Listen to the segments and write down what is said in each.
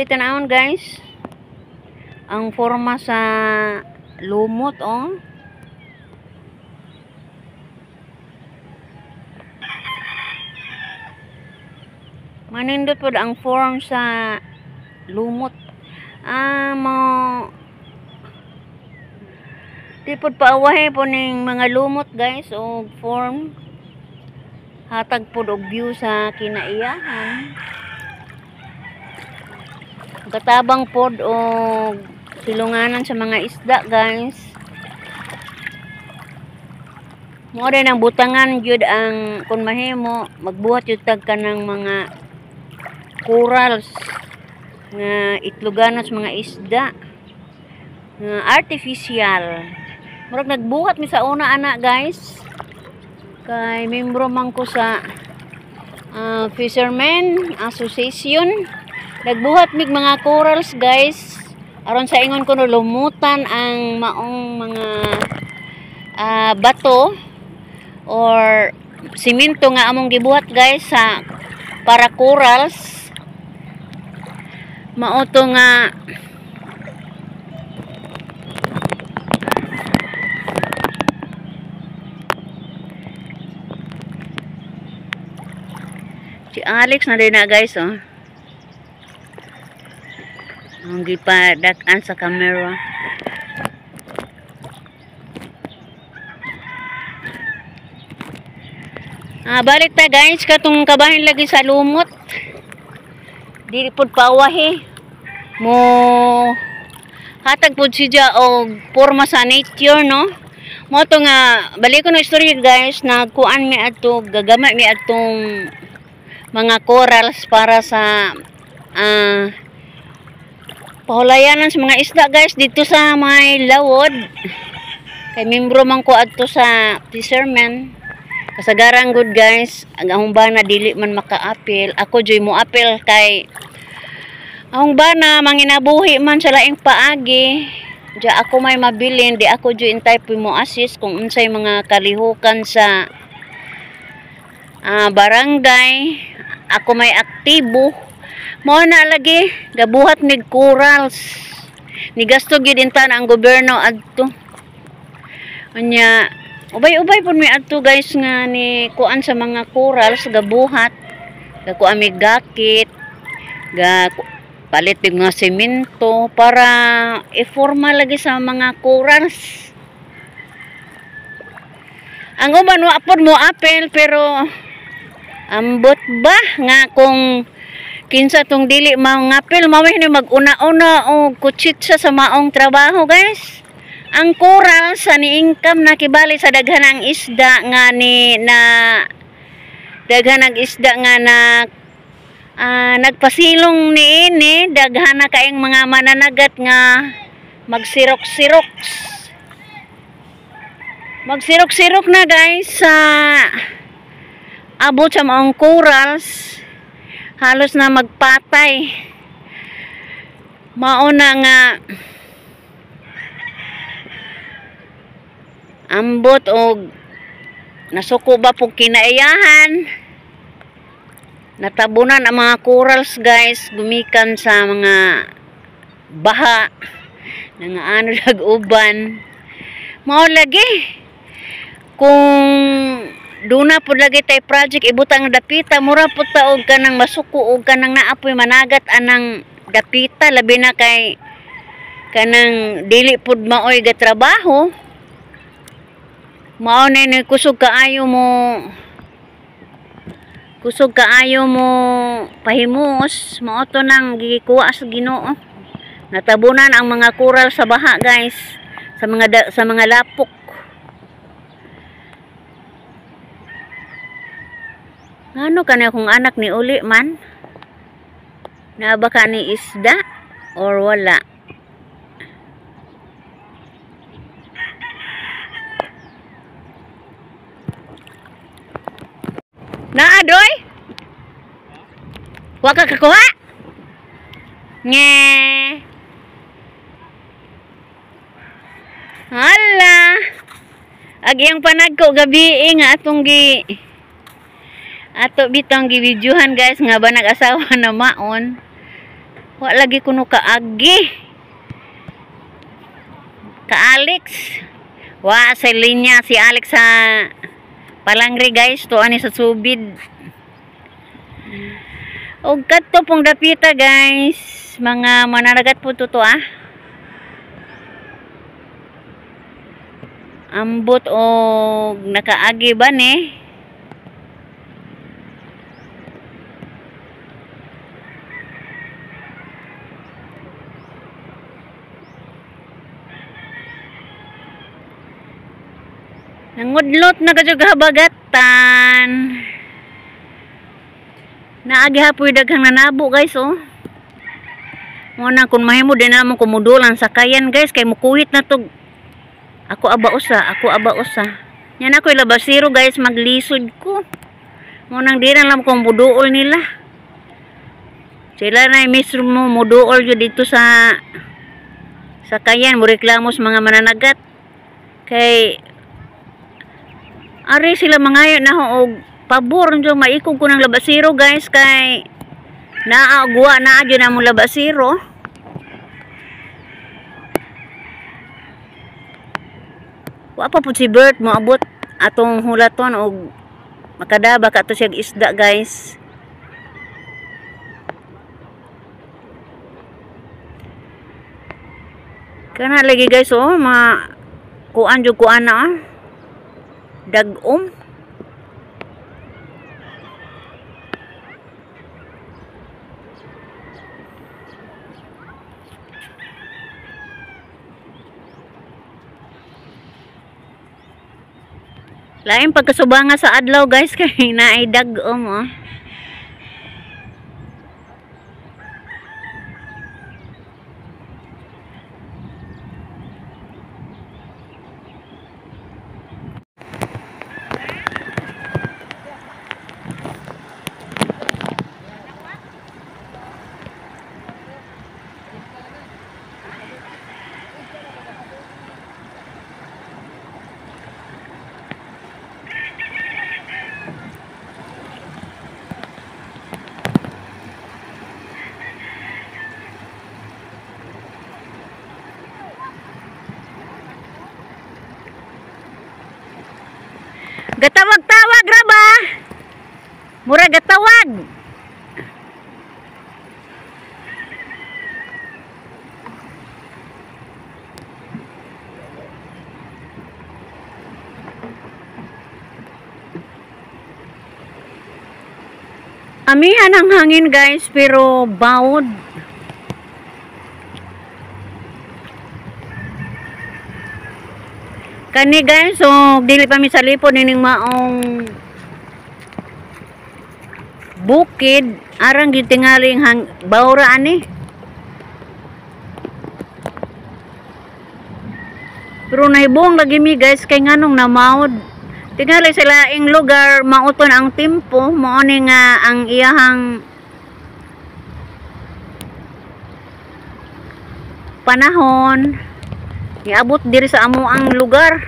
kay tan-awon guys. Ang forma sa lumot oh. Manindot pod ang form sa lumot. Mo di pod paawahe po ning mga lumot guys og form. Hatag pod og view sa kinaiyahan. Katabang pod og silunganan sa mga isda guys. Mo rin ang butangan jud ang kun mahimo magbuhat jud tag kanang mga corals nga itloganan sa mga isda nga artificial. Murag nagbuhat mi sa una ana guys. Kay membro man ko sa Fishermen Association. Nagbuhat mig mga corals guys. Aron sa ingon ko no lumutan ang maong mga bato or simento nga among gibuhat guys sa para corals. Mao to nga si Alex na din na guys oh. Ang gipadak-an sa camera. Balik ta guys katong kabahin lagi sa lumot. Dili pud pawahi. Mo hatag pud siya og porma sa nature no. Mo to nga balik ko na istorya guys, nagkuan mi adto, gagama mi adtong mga corals para sa pahulayanan sa mga isda guys dito sa may lawod. Kay membro man ko adto sa fisherman. Kasagaran good guys, ang ahong bana dili man makaapil. Ako joy mo apil kay ahong bana manginabuhi man sa laing paagi. Diya ako may mabilin, di ako joy intay mo assist kung unsay mga kalihukan sa barangay. Ako may aktibo. Mao na lagi gabuhat mig corals. Nigasto gyud intan ang gobyerno adto. Unya ubay-ubay pud mi adto guys nga ni kuan sa mga corals gabuhat. Gakuan mi gakit, ga palit mig mga semento para i-forma lagi sa mga corals. Ang uban wa pud mo apel pero ambot ba nga kung kinsa tong dili mangapil mao ni maguna-una og kutsitsa sa maong trabaho guys. Ang coral sa ni-income nakibali sa daghan ang isda nga ni na daghan ang isda nga na nagpasilong niini, daghan na kaayong mga mananagat nga magsirok-sirok. Magsirok-sirok na guys sa abot sa maong corals. Halos na magpatay. Mao na nga ambot og nasuko ba pug kinaiyahan. Natabunan ang mga corals guys gumikan sa mga baha nangaano lag uban. Mao lagi kung duna pud lagi tay project ibutang dapita, mura pud ta og kanang masuko og kanang naapoy managat anang dapita, labi na kay kanang dili pud maoy gatrabaho. Mao na ni kusog kaayo mo, kusog kaayo mo pahimos. Mao to nang gikuha sa Ginoo. Natabunan ang mga coral sa baha guys, sa mga lapok. Ano ka na kung anak ni uli man? Naa ba ka ni isda or wala? Naa doy? Wa ka kakuha? Nge. Hala. Ag iyang panagko gabi nga atong gi ato bitong givideohan guys nga ba nag-asawa na maon. Wa lagi kuno kaagi. Ka Alex. Wa sa linya si Alex sa Palangre guys, to ani sa Subid. Og kadto pong dapita guys, mga mananagat po to ah. Ambot og nakaagi ba ni? Nangudlot na kadyog habagatan. Naagi hapoy daghang nanabo guys oh. Mo na kun mahimo din na mo kumudulan sakayan guys kay mukuhit na to. Ako aba usa, ako aba usa. Yan ako ilabasiro guys, maglisod ko. Mo nang di na lang kung muduol nila. Sila na mismo muduol jud dito sa sakayan, mo reklamo sa mga mananagat. Kay ari sila mangayo na og pabor nyo maikog ko ng labasiro guys kay naagwa na adyo na mo labasiro. Wa pa pud si Bert moabot atong hulaton og makadaba ka to siya isda guys. Kana lagi guys oh, ma kuan jud kuan na ah. Dagom. Lain pagkasubanga sa adlaw guys kay naay dagom oh. Gatawag-tawag ra ba? Mura gatawag. Amihan ang hangin guys, pero bawod. Kani guys, so dili pa mi sa lipod nining maong bukid, arang gyud tingaling hang bawra ani. Pero nahibong lagi mi guys kay nganong namawod. Tingali sa laing lugar mauton ang timpo, mao ni nga ang iyahang panahon. Niabot diri sa amo ang lugar.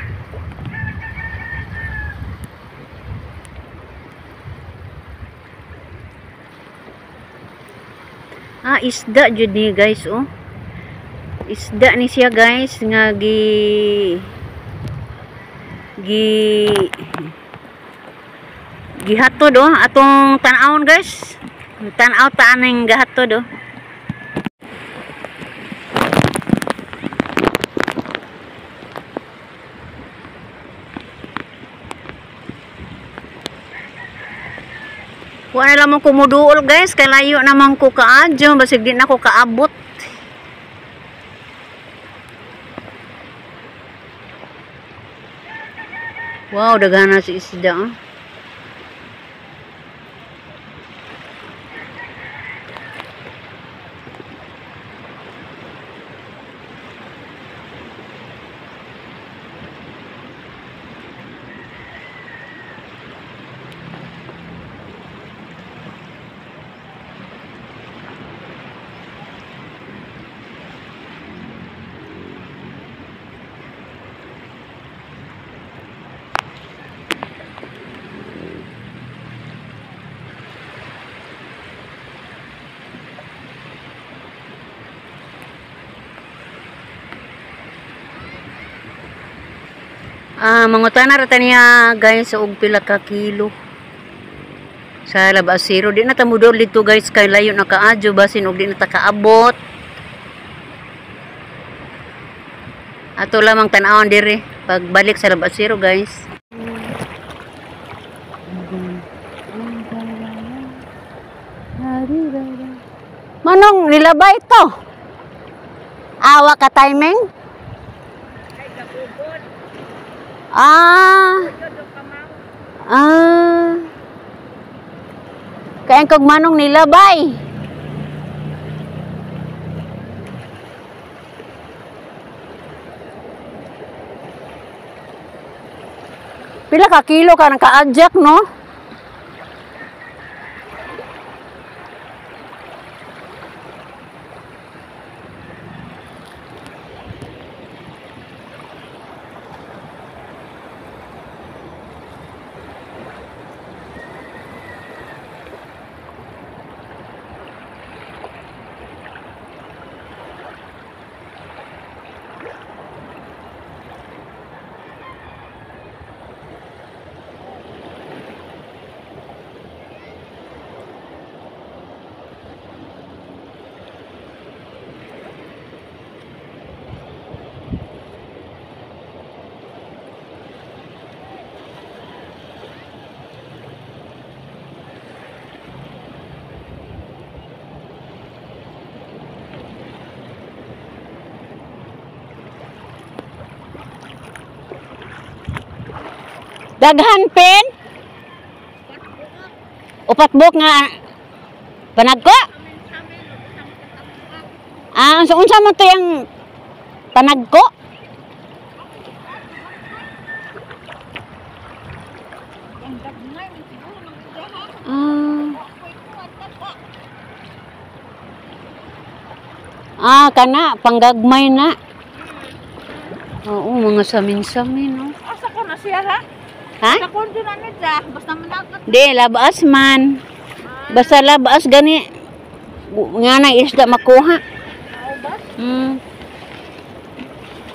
Ah, isda jud ni guys oh. Isda ni siya guys nga gi gihatod oh atong tan-awon guys. Tan-aw ta aning gahatod oh. Wala lang mo kumuduol guys, kay layo naman ko kaadyo, basig di na ko kaabot. Wow, daghan na si isda. Oh. Ah, mangutana ra ta niya guys og pila ka kilo sa Labasero. Di na ta mudol dito guys kay layo na kaadyo basin og di na ta kaabot. Ato lamang tan-awon diri pagbalik sa Labasero guys. Manong nilabay to? Awa ka timing? Ah. Ah. Kaya kog manong nilabay. Pila ka kilo ka nang kaadjak, no? Daghan pen? Upat buok nga panagko? Ah, so unsa man to yang panagko? Ah, kana panggagmay na. Oo, mga samin-samin, no. Asa ko na siya ha? Ha? Sa kondo na nila, basta managat. Di, labaas man. Basta labaas gani. Nga na isda makuha. Hmm.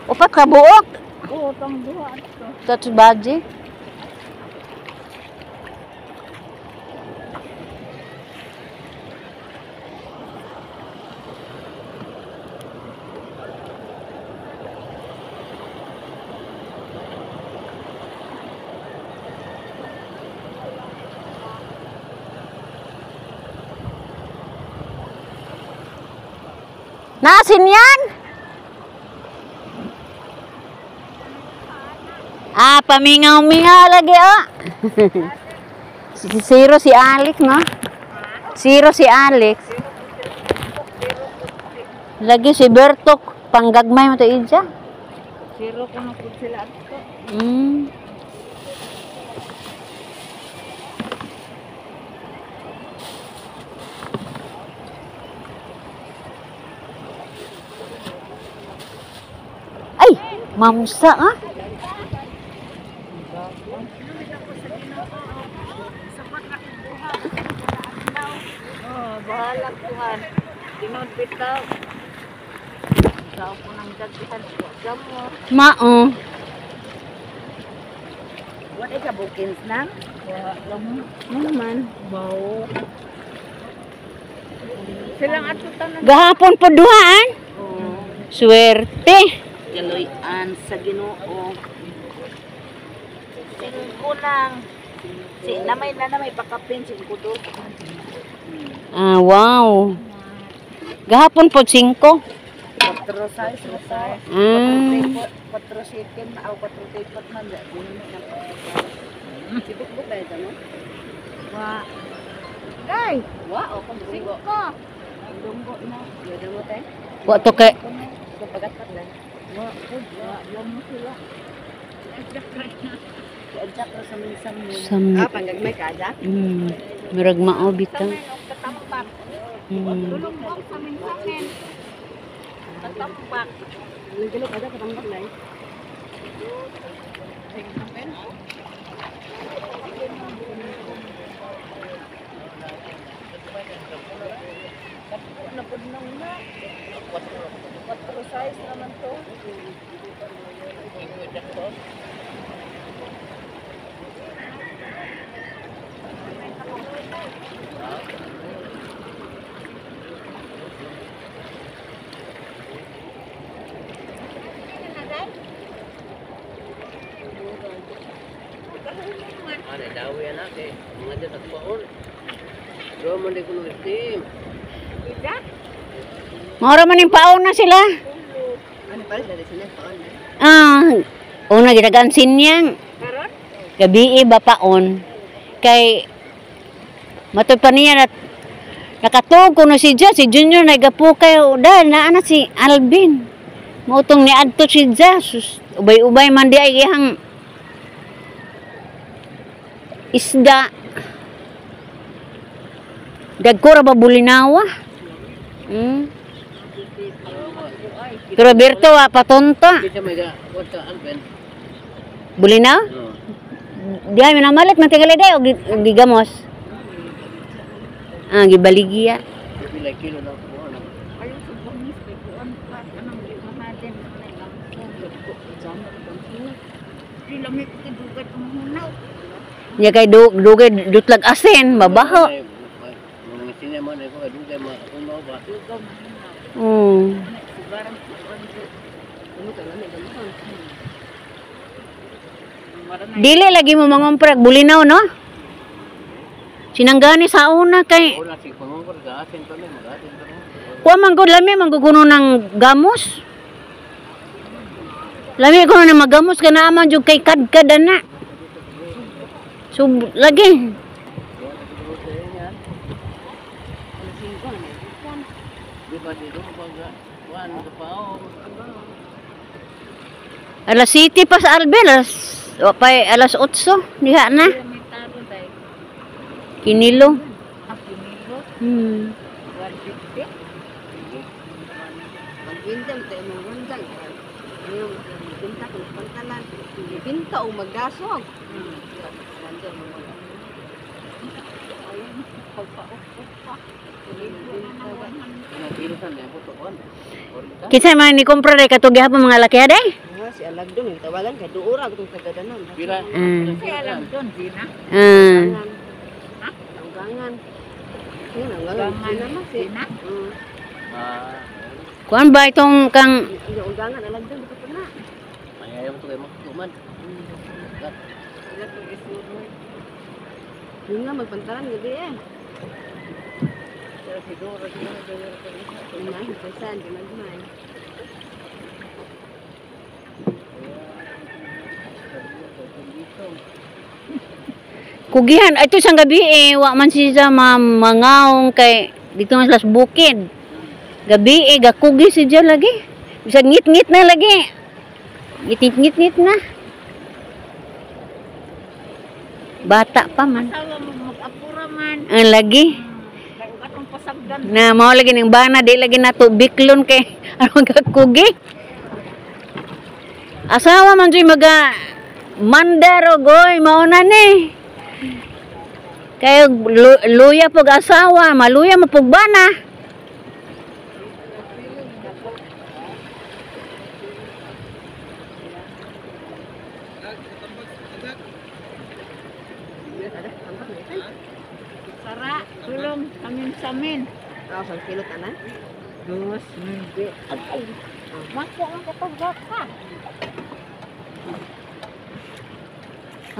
Upat ka buok. Oo, tang duha ato. That's budget. Nasin yan? Ah, pamingaw-mingaw lagi, oh. Zero si Alex, no? Zero si Alex. Lagi si Bertok, panggagmay mo to idya. Zero ko na po sila ato. Ay, mamsa, ah. Oh, bahala kuhan. Tinod bitaw. Sao ko nang daghan mo. Mao. What is a bookings nang? Wa mo man. Wow. Silang ato tanan. Gahapon po duhaan. Oh. Swerte. Galoy-an sa Ginoo. Singko lang. Si namay na namay pakapin singko do. Ah, wow. Gahapon po 5. 4 size size. 4 7 aw 4 tipat man da. Si bukbuk ba ito, no? Wa. Gay. Wa o kung singko. Dunggo na. Yoda mo tay. Wa to kay Pagatat lang. Wa pud wa mo sila. Adjak ra sa minsan. Sam. Ah, panggagmay ka adjak. Murag mao bitaw. Katambak. Tulong sa minsan. Katambak. Nagilo ka katambak na. Size naman to. Ano, dawi anak eh. Mga dyan at paon. Roman di kuno steam. Maura man yung paon na sila. Ano pala sila sila paon na. Ah, una gitagaan sinyang. Karon? Gabi ba paon. Kay matoy pa niya na nakatuog kuno si Ja, si Junior nagapukay da naa na si Alvin. Mautong niadto si Ja, sus, ubay-ubay man di ay iyang isda. Dagko ra ba bulinawa? Hmm. Pero Berto, wa patonta. Kita may ga what sa Alvin. Bulinaw? No. Di ay minamalit man tingali day og gigamos. Ah, gibaligiya. Pila kilo na paon. Ayo sa bangis kay kuan pa anong gimahaden na gamson. Di lamig ti dugay panghunaw. Nya kay dugay dutlag asin, mabaho. Mga sinema na ko dugay ma uno ba. Dugaw mahunaw. Sugarang kuan ko. Ano ka lamig gamson? Dili lagi mo mangomprag bulinaw, no? Sinanggani sa una kay Una si pangungkor ga asin pa mi magasin pa mi. kuha man gud lami man gud kuno ng gamos. Lami kuno ng magamos kay naa man jud kay kadkad ana. So lagi. Di ba dito pag kuan ka paon. Alas City pa sa Albe, alas wa pa alas 8 diha na. May taro day. Kinilo. Ah, kinilo. 150. Magbinta mo tayo mong rundang. Ano, magbinta kung pantalan. Magbinta o magdasog. Ayun, pagpa-up pa. Libo na na 100. Ano kilo sa ne puto kon. Orita. Kinsa man ni kumpra day katong gihapon mga laki day? Ah, si Alagdong, yung tawagan kay duura gutong tagadanon. Pila. Kaya alam doon, di na. Unggangan. Yun, unggangan. Unggangan. Sina man si. Di na. Ah. Kuan ba itong kang Yung unggangan, Alagdong, dito po na. Ayaw to kay magtuman. Sila itong isuroy. Yun nga, magpantalan, gabi eh. Si Dora si Dora. Yun nga, hipasan, ginagmay. kugihan ito isang gabi eh wa man siya mangaong kay dito man sila sa bukid. Gabi eh gakugi siya lagi. Bisag ngit-ngit na lagi. Ngit-ngit-ngit na. Bata pa man. Asawa mo mag-apura man. Ang lagi. Kay ug atong pasagdan. Na mao lagi ning bana di lagi nato biklon kay aron gakugi. Asawa man jud maga mandaro goy mao na ni. Kay luya pag asawa, maluya mapug bana. Sara, tulong samin-samin. Ah, sa kilo tanan. Dos, hindi. Ay, mako ang katagak ka.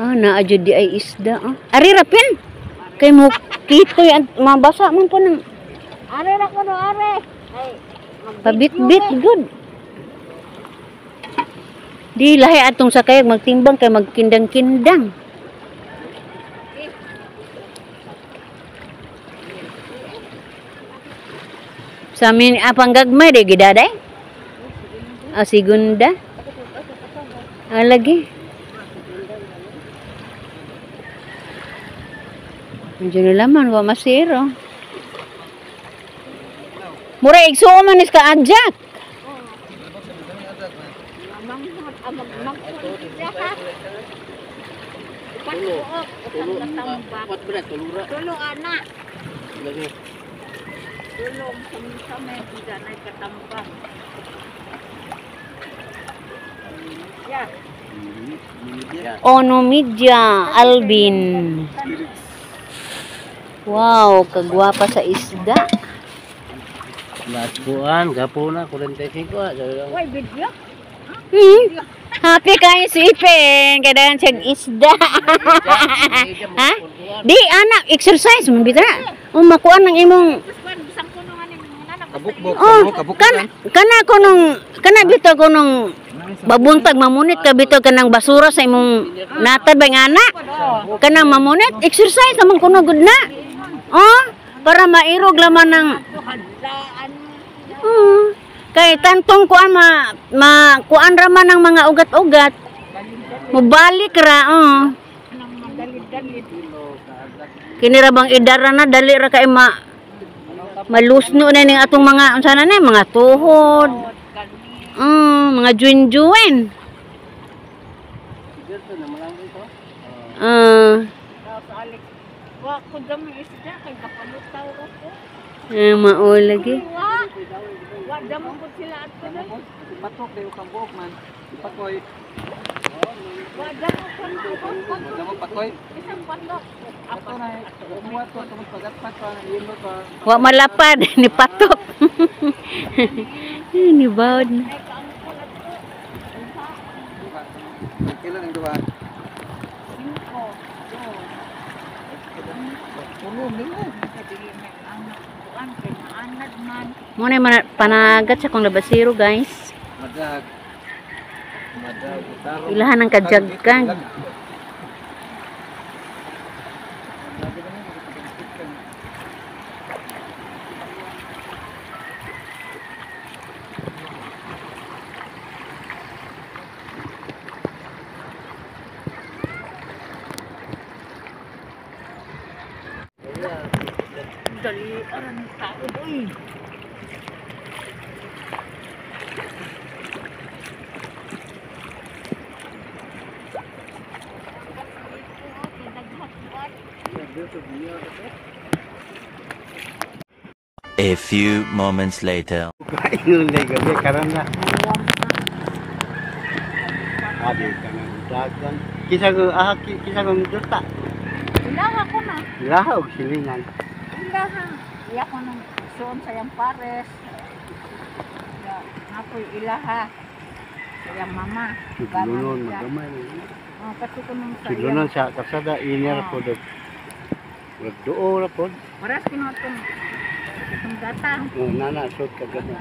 Ah, naa jud di ay isda ah. Ari rapin. Kay mo kitoy ang mabasa man po ng Are ra ko no, are. Ay, pabit-bit good. Di lahi atong sakay magtimbang kay magkindang-kindang. Sa amin apang gagmay di gidaday. Ah, segunda. Ah, lagi. Medyo na laman, wa masiro. Mura igsuo man is ka adjak. Manghot, ang magmangkon siya ha. Patuok, Tulo. usang katambak. Pat ba tulura. Tulo ana. Lagi. Tulong samin-samin, hindi na katambak. Ya. Ono Media Alvin. Wow, kagwapa sa isda. Laskuan, gapo na, 45 ah. Sabi lang. Way video. Happy kayo si Ipin. Kaya siya isda. Ha? Di, anak, exercise. Mabita. O, makuan ng imong... Kabukbok, Oh, kabuk, kana, kana ko nung... Kana bito ko nung... Babuntag, mamunit ka bito ka ng basura sa imong natad ba nga anak? Kanang mamunit, exercise naman kuno gud na. Oh, para mairog laman ng kay tantong kuan ma, ma kuan ra man ang mga ugat-ugat. Mubalik ra oh. Kini ra bang idara na dali ra kay ma malusno na ning atong mga unsa na ni mga tuhod. Mga juin-juin. Wa ko dami isda kay kapalutaw ko. Mao lagi. Wa. Wa damo ko sila ato na. Patok dayo kang buok man. Patoy. Wa damo ko na. Damo patoy. Isang patok. Ato na kumuha to tungod pagatpat pa yelo pa. Wa malapad ni patok. Ni bawd na. Kailan ang duha? Pulo nila. Mo na man panagat sa kong labasiro guys. Madag. Madag. Tarong. Ilahan ang kajagkag. Dali aran tao boy. A few moments later. Ingon na gabi karon na. Abi kanang dagan. Kisa ko ah kisa ko duta. Ilaha ko na. Ilaha og silingan. Ilaha. Iya ko nang suon sa iyang pares. Ya, ako'y ilaha. Sa iyang mama. Sudlonon magamay. Oh, kasi ko nung sa Sudlonon sa kasada inir po dog. Murag duo ra pod. Pares ko na itong itong gata. Oh, nana sud kagamay.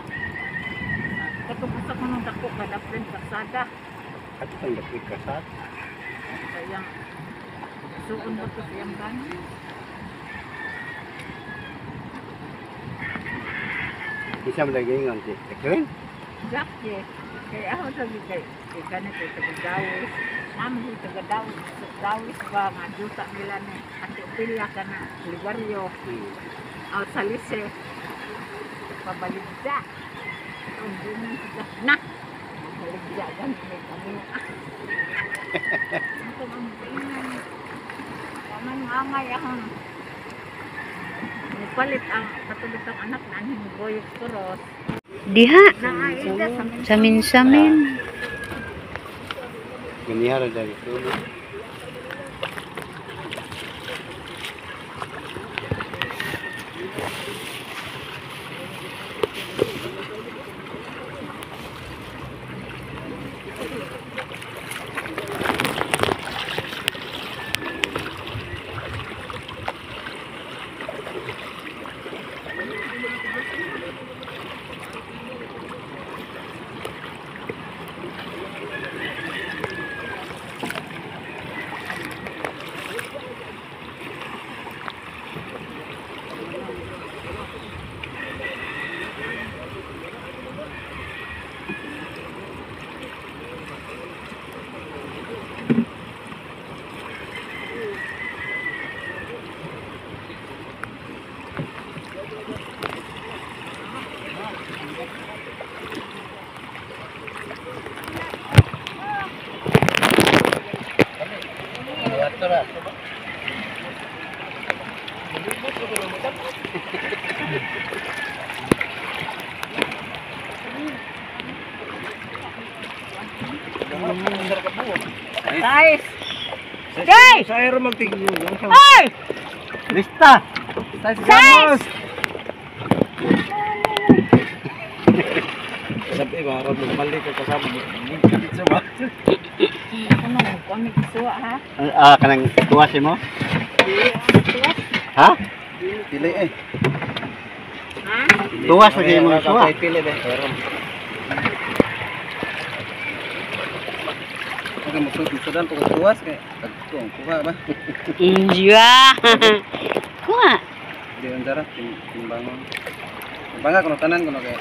Katong usa ko nung dako kada friend kasada. Ato pang dapit kasad. Sa iyang suon mo to sa iyang gani. Isa man lagi ingon si Jacqueline. Jack eh. Kaya ako sabi kay kay kani kay taga-Dawis. Namin yung taga-Dawis. Sa Dawis ba nga juta nila ni Ate Ophelia ka na Ligario. Out sa Lise. Pabaligda. Ang bunga sila. Na! Pabaligda ganun may kami. Ito ang bunga. Paman angay akong Nipalit ang katulad ng anak na anhing boyok kuros. Diha Naaida sa samin-samin. Ganihara dali tulo. Guys. Guys! Sa aero magtigil. Ay! Lista. Size! Sabi ba ron balik ka kasama mo. Sa ba? Ano, kami kisuwa ha? Ah, kanang tuwas mo? Ha? Pili eh. Ha? Tuwas lagi mo suwa. Pili eh. Aga mo sudan ko tuwas kay tagtuong kuha ba? Inja. Kuha. Di ang dara timbangon. Timbanga kuno tanan kuno kay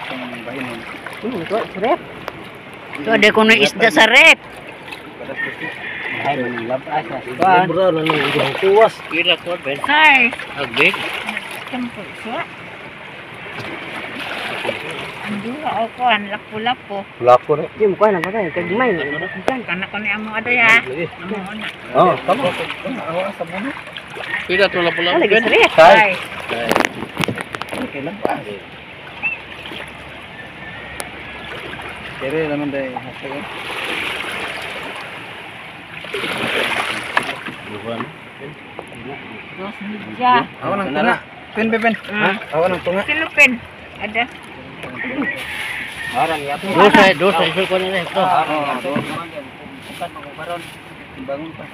kung bahinon. To ada ko na isda sa rep. Ay, manlabas na. Sobra na nang iyang tuwas. Pila ko ben. Size. Agbe. Tempo suwa. Ang duha o ko, ang lapo-lapo. Lapo na. Di mo kuha nang patay kagmay. Kana ko ni amo aday ha. Amo na. Oh, tama. Pila to lapo-lapo. Lagi sa rep. Size. Okay lang pa. Kere naman dai hashtag. Dos media. Awan ang tunga. Pen pen. Ha? Awan ang tunga. Silupin. Ada. Dosa, dosa isul ko na ito. Oo. Timbangon pa.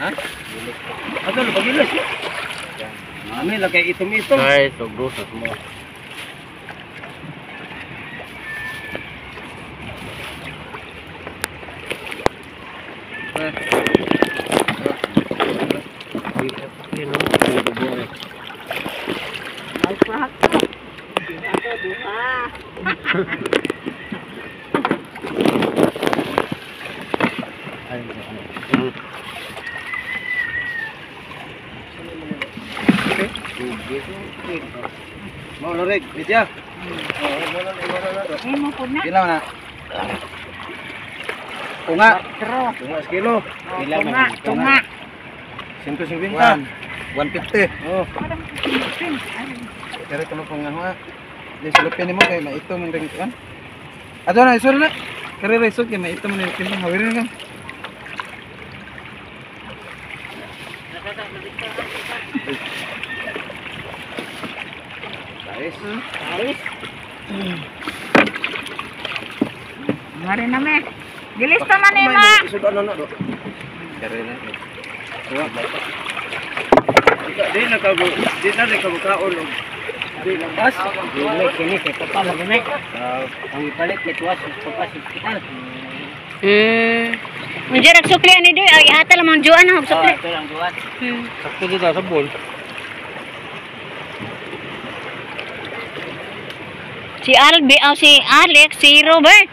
Ha? Ato lo pagilos. Mami lagay itom-itom. Ay, so dosa mo. Duha. Mau lorek, Vidya. Imo po na. Pila na. Tunga. Tro. Tunga sekilo. Tunga, tunga. 150. 150. Oh. Parang silupin. Ay, Kere kuno pong nga. Di sulupin nimo kay maito man ring kuan. Ato na isol na. Kere ra isol kay maito man ring kuan hawirin kan. Guys. Size. Mari na me. Gilis pa man eh, ma. Isod ano na do. Kere na. Kuha. Di na ka di na ka kaon og di labas. Dili kini kay papa magani. Ang ipalit kay tuwas papa sa ospital. Unja rag sukli ani doy, ay hata lamang juan og sukli. Ito lang duwas. Sakto dito sa bol. Si Albi, oh, si Alex, si Robert.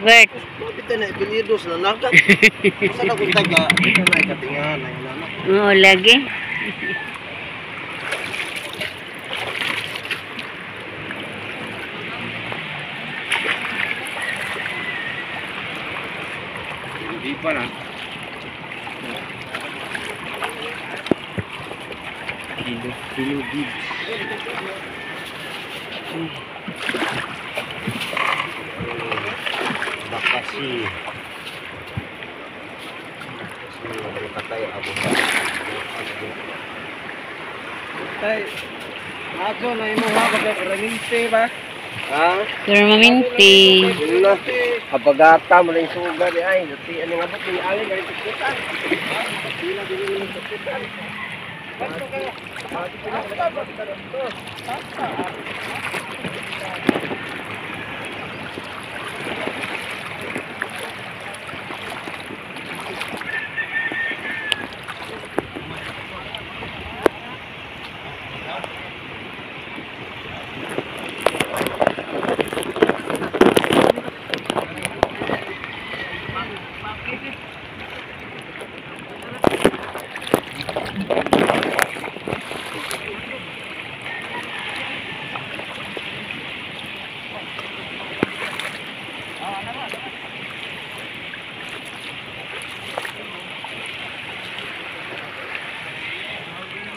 Bert. Bakit na ipilido sa lalakan? Sa na kung taga, ito na ikatingahan na yun. Oo, lagi. Hindi pa na. Kilo, kilo gig. Bakasi. Tay, Majo na imo ha, pagka-permanente ba? Ha? Permanente. Wala. Habagata mo na yung suga ni ay. Dati ano nga ba? Ni alin ay tukutan.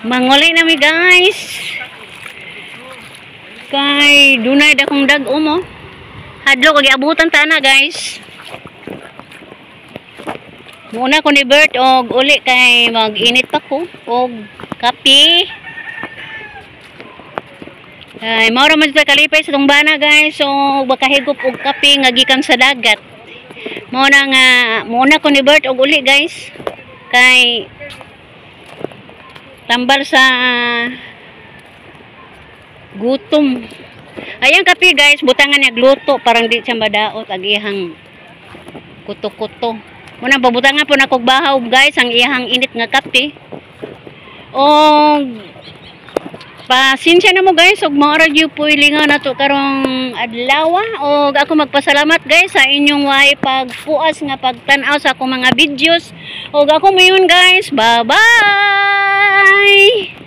Manguli na mi guys. Kay dunay dakong dag-o mo. Hadlok og giabutan ta na, guys. Muna ko ni Bert og uli kay mag-init pa ko og kape. Ay, mao ra man sa kalipay sa tong bana, guys. So bakahigop og kape nga gikan sa dagat. Mao na nga muna ko ni Bert og uli, guys. Kay tambal sa gutom. Ayan kape, guys, butangan niya gluto parang di siya madaot ag iyang kuto-kuto. Muna pabutangan po na kog bahaw, guys, ang iyang init nga kape. Og pasensya na mo, guys, og mao ra gyud po lingaw nato karong adlaw. Og ako magpasalamat, guys, sa inyong way pagpuas nga pagtan-aw sa akong mga videos. Og ako moingon, guys, bye bye.